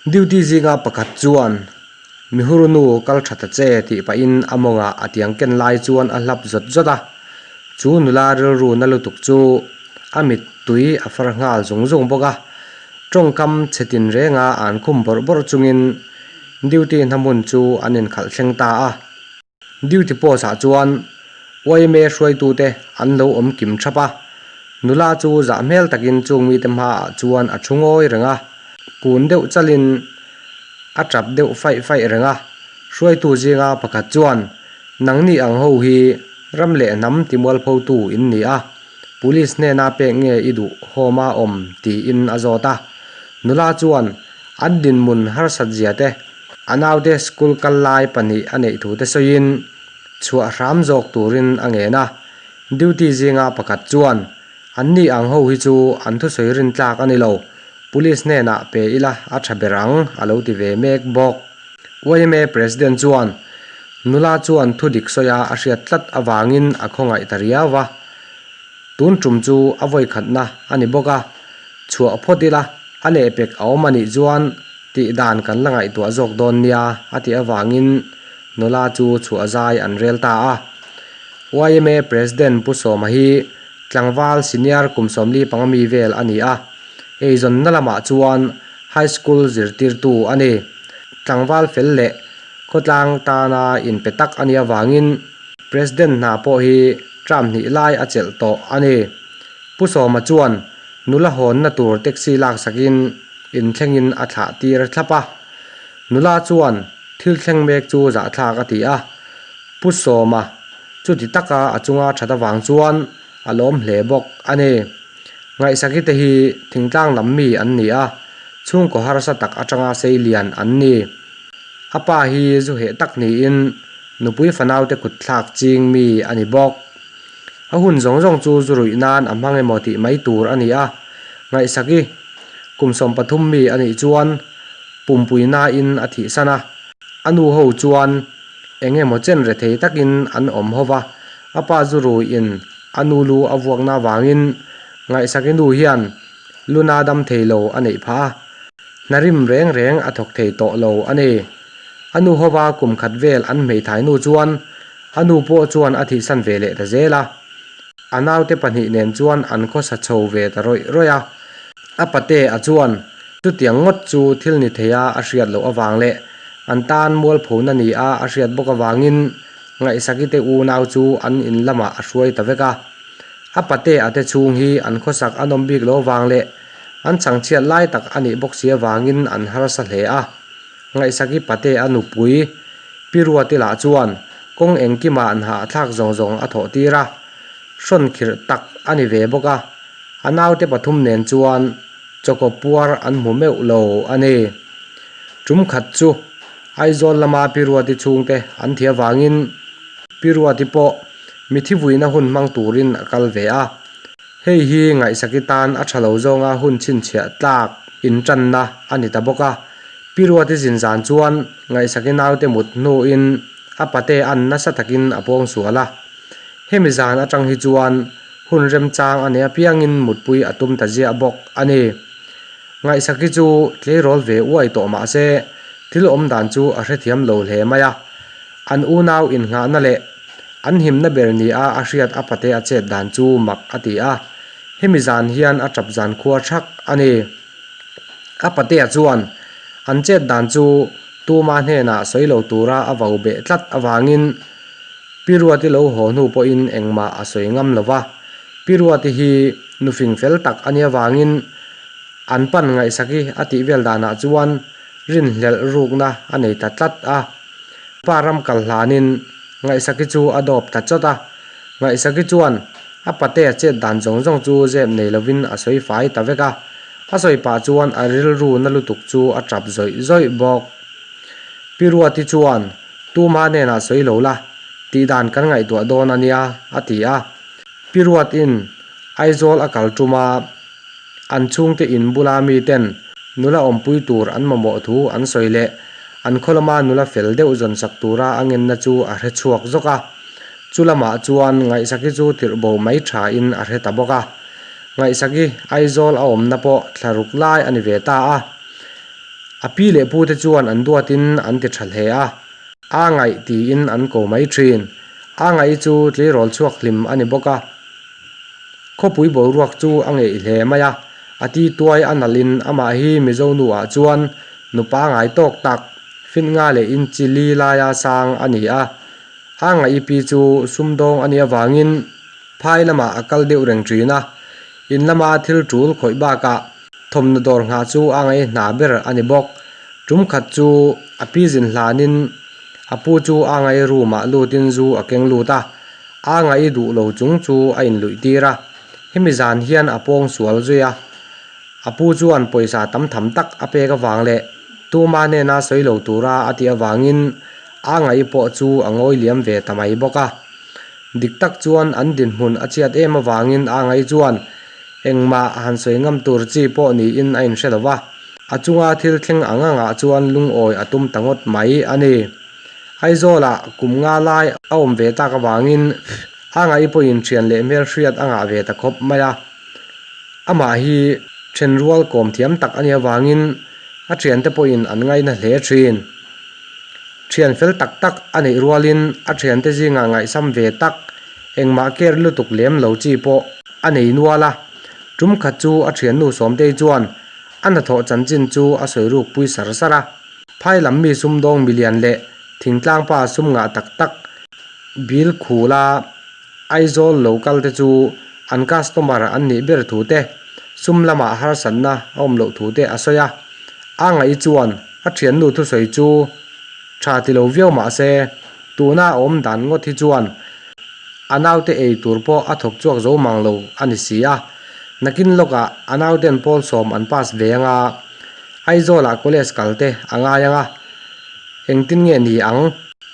Duty zinga pakhat chuan, Mihur nu kal tha ta che tih pahin a mawngah a tiang ken lai chuan a hlap zawt zawt a. Chu nula rilru na lutuk chu a mittui a far nghal zung zung bawk a. Tawngkam chhe tin renga an khum bawrh bawrh chungin duty hnahmun chu an inkhalh thleng ta a. Duty post ah chuan yma hruaitute an lo awm kim thap a, nula chu zah hmel takin chung mite hmaah chuan a thu ngawi reng a, kun deuh chalin a tap deuh faih faih reng a, hruaitu zinga pakhat chuan nangni ang ho hi ram leh hnam timualphotu in ni a, police hnena pek nge i duh hawm a awm tiin a zawt a, nula chuan an dinhmun harsat zia te A naute school kal lai pahnih a neih thu te sawiin chhuah hram zawk turin a ngen a, duty zinga pakhat chuan, Anni ang ho hi chu an thusawi rin tlak a ni lo, police hnenah pe ila a tha ber ang a lo ti ve mek bawk. Yma President chuan nula chuan thu dik sawia a hriat tlat avangin a khawngaih ta riau va, Tun tum chu a vawikhatna a ni bawk a, chhuah phawt ila a lehpek a awm a nih chuan tih dan kan la ngaihtuah zawk dawn nia a tih avangin nula chu chhuah zai an rel ta a. Yma President Pu Sawma hi tlangval senior kum 75 mi vel a ni a, eizawnna lamah chuan High School zirtirtu a ni. Tlangval fel leh khawtlang tana inpe tak a nih avangin President hna pawh hi term hnih lai a chelh tawh a ni. Pu Sawma chuan nula hawnna tur taxi laksakin inthlengin a thlah tir thlap a. Nula chuan thil thleng mek chu zahthlak a ti a. Pu Sawma chuti taka a chunga that avang chuan a lawm hle bawk a ni. Ngaihsaki te hi thingtlang lam mi an ni a, chhungkaw harsa tak atanga sei lian an ni. A pa hi zu heh tak niin Nupui fanaute kut thlak ching mi a ni bawk. A hun zawng zawng chu zu ruih nan a hmang emaw tih mai tur a ni a, Ngaihsaki kum 13 mi a nih chuan pumpui nain a thihsan a, a nu ho chuan eng emaw chen rethei takin an awm ho va, a pa zu ruiin a nu lu a vuakna avangin Ngaihsaki nu hian luna dam thei lo a neih phah a, hnarim reng reng a thawk thei tawh lo a ni. A nu hova kum khat vel an hmeithai nu chuan a nu pawh chuan a thihsan ve leh ta zel a. A naute pahnih nen chuan an khawsa chho ve ta rawih rawih a. A pate a chuan chutiang ngawt chu thil ni theia a hriat loh avang leh an tan mualphona ni a a hriat bawk avangin Ngaihsaki te unau chu an in lamah a hruai ta vek a. A pate a te chhung hi an khawsak a nawm bik lo avang leh an chhangchhiat lai tak a nih bawk si avangin an harsa hle a. Ngaihsaki pate a nupui Pi Ruati lah chuan kawng engkimah an hahthlak zawng zawng a thawh tir a, hrawn khirh tak a ni ve bawk a, a naute pathum nen chuan chawkaw puar an hmu meuh lo a ni. Tum khat chu Aizawl lama Pi Ruati chhungte an thi avangin Pi Ruati pawh mithi vuina hun hmang turin a kal ve a. Hei hi Ngaihsaki tan a tha lo zawnga hun chhinchhiah tlak intanna a ni ta bawk a. Pi Ruati zin zan chuan Ngaihsaki naute mut hnuin a pate an nasa takin a pawng sual a. Hemi zan atang hi chuan hun remchang a nei apiangin mutpui a tum ta ziah bawk a ni. Ngaihsaki chu tleirawl ve uai tawh mah se thil awm dan chu a hrethiam lo hle mai a. An unau innghahna leh an himna ber nia a hriat a pate a chet dan chu mak a ti a, hemi zan hian a tap zan khua thak a ni. A patea chuan an chet dan chu tuma hnenah sawi lo tura a vo beh tlat avangin Pi Ruati lo haw hnu pawhin engmah a sawi ngam lo va, Pi Ruati hi nufing fel tak a nia vangin an pan ngaihsaki a tih vel danah chuan rinhlelh rukna a nei ta tlat a. Pa ram kal hlanin Ngaihsaki chu a dawp ta chawt a, Ngaihsaki chuan a patea chet dan zawng zawng chu zep nei lovin a sawi fai ta vek a, a sawi pah chuan a rilru na lutuk chu a tap zawih zawih bawk. Pi Ruati chuan, Tuma hnenah sawi lo la, tih dan kan ngaihtuah dawn a nia, a ti a. Pi Ruatin Aizawl a kal tum a, an chhungte in bula miten nula awmpui tur an mamawh thu an sawi leh an khaw lama nula fel deuh zawn sak tura a ngenna chu a hre chhuak zawk a. Chu lamah chuan Ngaihsaki chu tirh bo mai thain a hre ta bawk a. Ngaihsaki Aizawl a awmna pawh thla ruk lai a ni ve ta a. A pi leh pu te chuan an duatin an ti tha hle a, A ngaih tiin an ko mai thin. A ngaih chu tleirawl chhuak hlim a ni bawk a. Khawpui boruak chu a ngeih hle mai a, a ti tuai a nalhin amah hi Mizo nu ah chuan nupa ngai tawk tak, fin nga leh inchi li laia sang a ni a. A ngaih pi chu sumdawng a nih avangin phai lamah a kal deuh reng thin a, in lama thil tul khawih bakah thawmhnaw dawr nghah chu a ngaih hna ber a ni bawk. Tum khat chu a pi zin hlanin a pu chu a ngaih room ah lutin zu a keng lut a, a ngaih duh lo chung chu a inluih tir a, hemi zan hian a pawng sual zui a. A pu chuan pawisa tam tham tak a pek avang leh tuma hnena sawi lo tura a tih avangin a ngaih pawh chu a ngawi liam ve ta mai bawk a. Dik tak chuan an dinhmun a chhiat em avangin a ngaih chuan engmah a han sawi ngam tur chi pawh niin a inhre lo va, a chunga thil thleng ang angah chuan lungawi a tum ta ngawt mai a ni. Aizawlah kum nga lai a awm ve tak avangin a ngaih pawhin thian leh hmelhriat a ngah ve ta khawp mai a. Amah hi thenrual kawm thiam tak a nih avangin a thiante pawhin an ngaina hle thin. Thian fel tak tak a neih rualin a thiante zingah ngaihsam ve tak, engmah care lutuk lem lo chi pawh a nei nual a. Tum khat chu a thiannu Sawmtei chuan a hnathawh chanchin chu a sawi ruk pui sar sar a. Phai lam mi sumdawng milian leh thingtlang pa sum ngah tak tak bil khula Aizawl lo kal te chu an customer an nih ber thu te, sum lamah harsatna a awm loh thu te a sawi a. A ngaih chuan a thiannu thusawi chu tha ti lo viau mah se, tuna a awm dan ngawt hi chuan a naute ei tur pawh a thawk chhuak zo mang lo a ni si a. Nakin lawkah a nauten pawl sawm an pass ve anga Aizawlah college kal te a ngai anga engtin nge ni ang?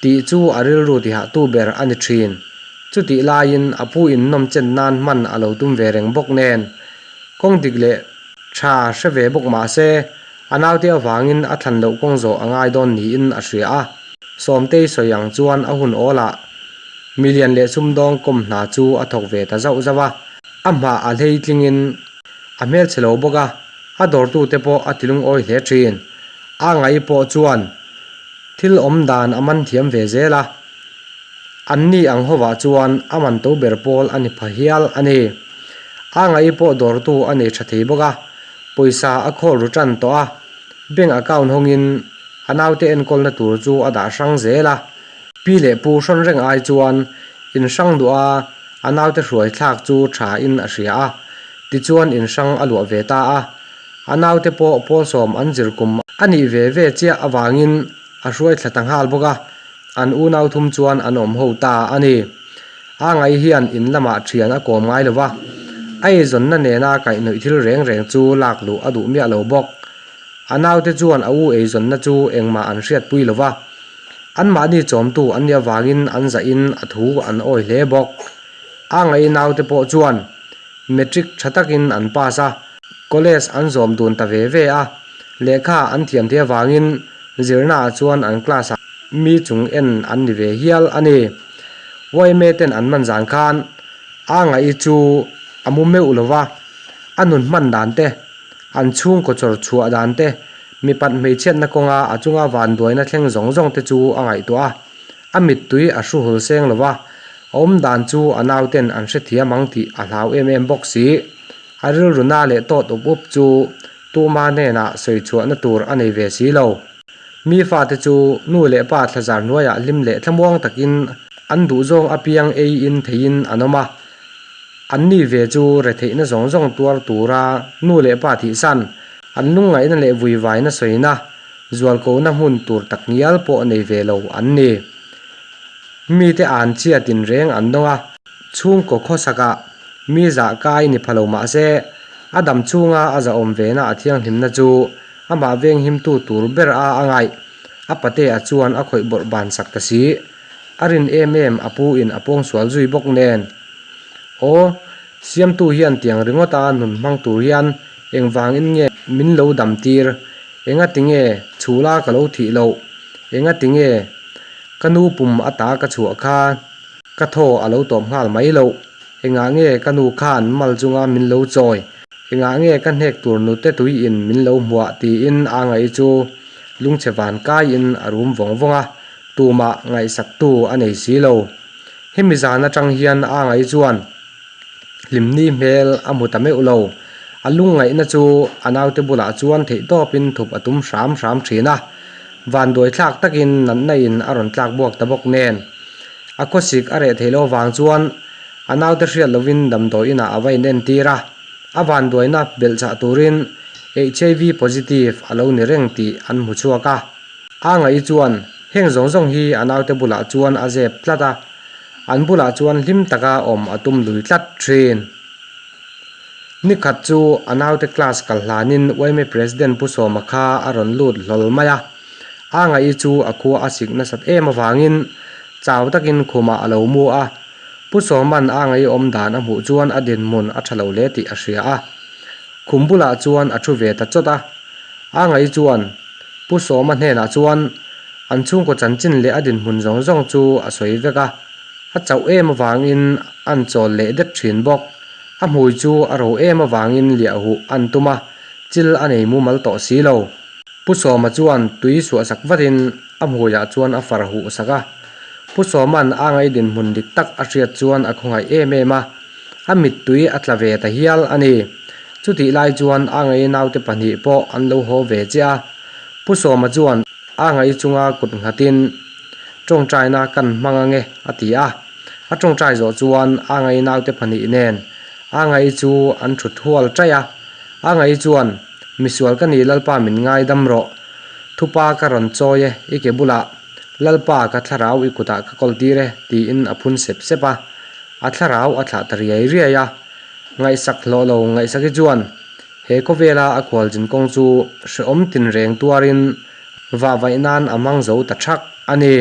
Tih chu a rilru tihahtu ber a ni thin. Chutih laiin a pu in nawm chen nan hman a lo tum ve reng bawk nen. Kawng dik leh tha hre ve bawk mah se, a naute avangin a thlan loh kawng zawh a ngai dawn niin a hria a. Sawmtei sawi ang chuan a hun awlah milian leh sumdawng kawm hna chu a thawk ve ta zauh zauh a. A hmah a hlei tlingin a hmelchhe lo bawk a, a dawrtute pawh a tilungawi hle thin. A ngaih pawh chuan Thil awm dan a man thiam ve zel a, an ni ang hovah chuan a man to ber pawl a ni pha hial a ni. A ngaih pawh dawrtu a nei tha thei bawk a, pawisa a khawl ru tan tawh a, bank account hawngin a naute enkawlna tur chu a dah hrang zel a. Pi leh pu hrawn reng ai chuan in hrang duh a, a naute hruai thlak chu tha in a hria a, tichuan in hrang a luah ve ta a. A naute pawh pawlsawm an zir kum a nih ve ve chiah avangin a hruai thla ta nghal bawk a, an unau thum chuan an awm ho ta a ni. A ngaih hian in lamah thian a kawm ngai lo va, a eizawnna nena kaihhnawih thil reng reng chu lak luh a duh miah lo bawk. A naute chuan a u eizawnna chu engmah an hriatpui lo va, anmahni chawmtu an nih avangin an zahin a thu an awi hle bawk. A ngaih naute pawh chuan Matric tha takin an pass a, college an zawm dun ta ve ve a, lehkha an thiam thei avangin zirnaah chuan an class ah mi chung en an ni ve hial a ni. Yma ten an man zan khan a ngaih chu a mu meuh lo va, a nun hman dan te, an chhungkaw chawr chhuah dan te, mipat hmeichhiatna kawnga a chunga vanduaina thleng zawng zawng te chu a ngaihtuah a. A mittui a hru hul seng lo va, a awm dan chu a nauten an hrethiam ang tih a hlau em em bawk si. A rilru na leh tawt up up chu tuma hnenah sawi chhuahna tur a nei ve si lo. Mi fate chu nu leh pa thlazar hnuaiah hlim leh thlamuang takin an duhzawng apiang ei in theiin an awm a. Anni ve chu retheihna zawng zawng tuar tura nu leh pa thihsan, an lungngaihna leh vuivaina sawina Zualkona hmun tur tak ngial pawh nei ve lo an ni. Mite an chhia tinreng an dawng a, chhungkaw khawsakah mi zah kai ni pha lo mah se, a dam chhunga a zahawm vena a thianghlimna chu amah venghimtu tur ber a a ngaih. A patea chuan a khawih bawrh ban sak ta si. A rin em em a pu in a pawngsual zui bawk nen. Aw, siamtu hian tiang ringawta nun hmang tur hian engvangin nge min lo dam tir? Engati nge chhula ka lo thih loh? Engati nge ka nu pum ata ka chhuah kha ka thaw a lo tawp nghal mai loh? Engah nge ka nu khan mal chunga min lo chawi? Engah nge ka hnek tur nute tui in min lo hmuah tiin a ngaih chu lungchhe van kaiin a rum vawng vawng a, tumah ngaihsaktu a nei si lo. Hemi zan atang hian a ngaih chuan hlimni hmel a hmu ta meuh lo. A lungngaihna chu a naute bulah chuan theihtawpin thup a tum hram hram thin a, vanduai thlak takin natna in a rawn tlak buak ta bawk nen. A khawsik a reh theih loh avang chuan A naute hriat lovin damdawi inah a va inentir a, a vanduaina belhchah turin HIV positive a lo ni reng tih an hmu chhuak a. A ngaih chuan heng zawng zawng hi a naute bulah chuan a zep tlat a, an bulah chuan hlim taka awm a tum lui tlat thin. Nikhat chu a naute class kal hlanin yma President Pu Sawma kha a rawn lut hlawl mai a, a ngaih chu a khua a sik nasat em avangin chau takin khumah a lo mu a. Pu Sawman a ngaihawm dan a hmuh chuan a dinhmun a tha lo hle tih a hria a. Khum bulah chuan a thu ve ta chawt a. A ngaih chuan Pu Sawma hnenah chuan an chhungkaw chanchin leh a dinhmun zawng zawng chu a sawi vek a. A chauh em avangin an chawl leh det thin bawk. A hmui chu a ro em avangin liah huh an tum a, chil a nei mumal tawh si lo. Pu Sawma chuan tui suah sak vatin a hmuiah chuan a far huh sak a. Pu Sawma'n a ngaih dinhmun dik tak a hriat chuan a khawngaih em em a, a mittui a tla ve ta hial a ni. Chutih lai chuan a ngaih naute pahnih pawh an lo haw ve chiah a. Pu Sawma chuan a ngaih chunga kut nghatin, Tawngtaina kan hmang ange a ti a. A tawngtai zawh chuan a ngaih naute pahnih nen a ngaih chu an thut hual chaih a. A ngaih chuan, Misual ka ni Lalpa min ngaidam rawh. Thupa ka rawn chawi e, i ke bulah Lalpa ka thlarau i kutah ka kawl tir e, tiin a phun sep sep a. A thlarau a thlah ta riai riai a. Ngaihsak hlawh lo Ngaihsaki chuan he khawvela a khualjin kawng chu hrehawm tinreng tuarin vahvaih nan a hmang zo ta thak a ni.